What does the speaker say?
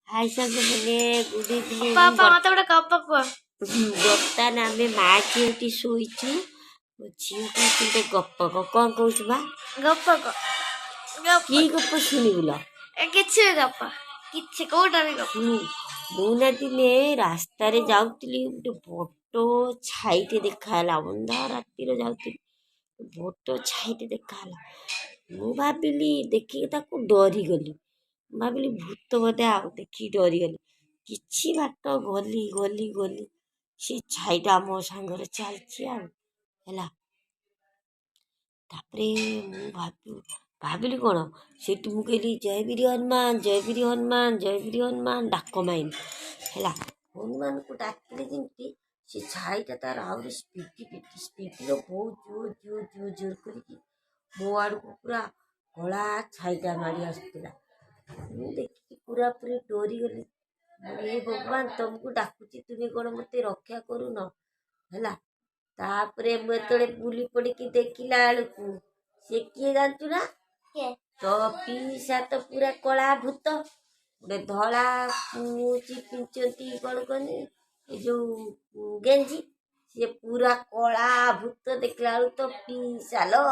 High ସାଙ୍ଗମାନେ, good evening. ଅପା, ଅପା, ମତେ ଗୋଟେ ଗପ କୁହ। ବର୍ତ୍ତମାନ ଆମେ ମା ଝିଅଟି ଶୋଇଛୁ। ମୋ ଝିଅ କହୁଛି ଗୋଟେ ଗପ କହ। କ'ଣ କହୁଛୁ ମା? ଗପ କହ, ଗପ। କି ଗପ ଶୁଣିବୁ ଲୋ? ଏ କିଛି ବି ଗପ, କିଛି କୋଉଟା ବି ଗପ। ଶୁଣୁ, ମୁଁ ନା ଦିନେ ରାସ୍ତାରେ ଯାଉଥିଲି, ଗୋଟେ ବଡ଼ ଛାଇଟେ ଦେଖାହେଲା। ଅନ୍ଧାର ରାତିରେ ଯାଉଥିଲି, ବଡ଼ ଛାଇଟେ ଦେଖାହେଲା। ମୁଁ ଭାବିଲି, ଦେଖିକି ତାକୁ ଡରିଗଲି। ମୁଁ ଭାବିଲି ଭୂତ ବୋଧେ, ଆଉ ଦେଖିକି ଡରିଗଲି। କିଛି ବାଟ ଗଲି, ଗଲି, ଗଲି, ସେ ଛାଇଟା ମୋ ସାଙ୍ଗରେ ଚାଲିଛି ଆଉ ହେଲା। ତାପରେ ମୁଁ ଭାବିଲି କ'ଣ, ସେଇଠି ମୁଁ କହିଲି, "ଜୟ ବୀର ହନୁମାନ, ଜୟ ବୀର ହନୁମାନ, ଜୟ ବୀର ହନୁମାନ।" ଡାକ ମାଇଲି ହେଲା। ହନୁମାନଙ୍କୁ ଡାକିଲେ ଯେମିତି, ସେ ଛାଇଟା ତାର ଆହୁରି ସ୍ପିଡ଼ ସ୍ପିଡ଼ର ବହୁତ ଜୋର ଜୋର ଜୋର ଜୋର କରିକି ମୋ ଆଡ଼କୁ ପୁରା କଳା ଛାଇଟା ମାଡ଼ି ଆସୁଥିଲା। ମୁଁ ଦେଖିକି ପୁରାପୁରି ଡରିଗଲି। ହେ ଭଗବାନ, ତମକୁ ଡାକୁଛି, ତୁମେ କ'ଣ ମୋତେ ରକ୍ଷା କରୁନ? ହେଲା। ତାପରେ ମୁଁ ଯେତେବେଳେ ବୁଲି ପଡ଼ିକି ଦେଖିଲା ବେଳକୁ ସେ କିଏ ଜାଣିଛୁ ନା? କିଏ? ତ ପିଇସା ତ ପୁରା କଳା ଭୂତ। ଗୋଟେ ଧଳା ହଉଛି ପିନ୍ଧିଛନ୍ତି, କ'ଣ କହନି, ଏ ଯୋଉ ଗେଞ୍ଜି। ସିଏ ପୁରା କଳା ଭୂତ। ଦେଖିଲା ବେଳକୁ ତ ପିଇସା ଲୋ।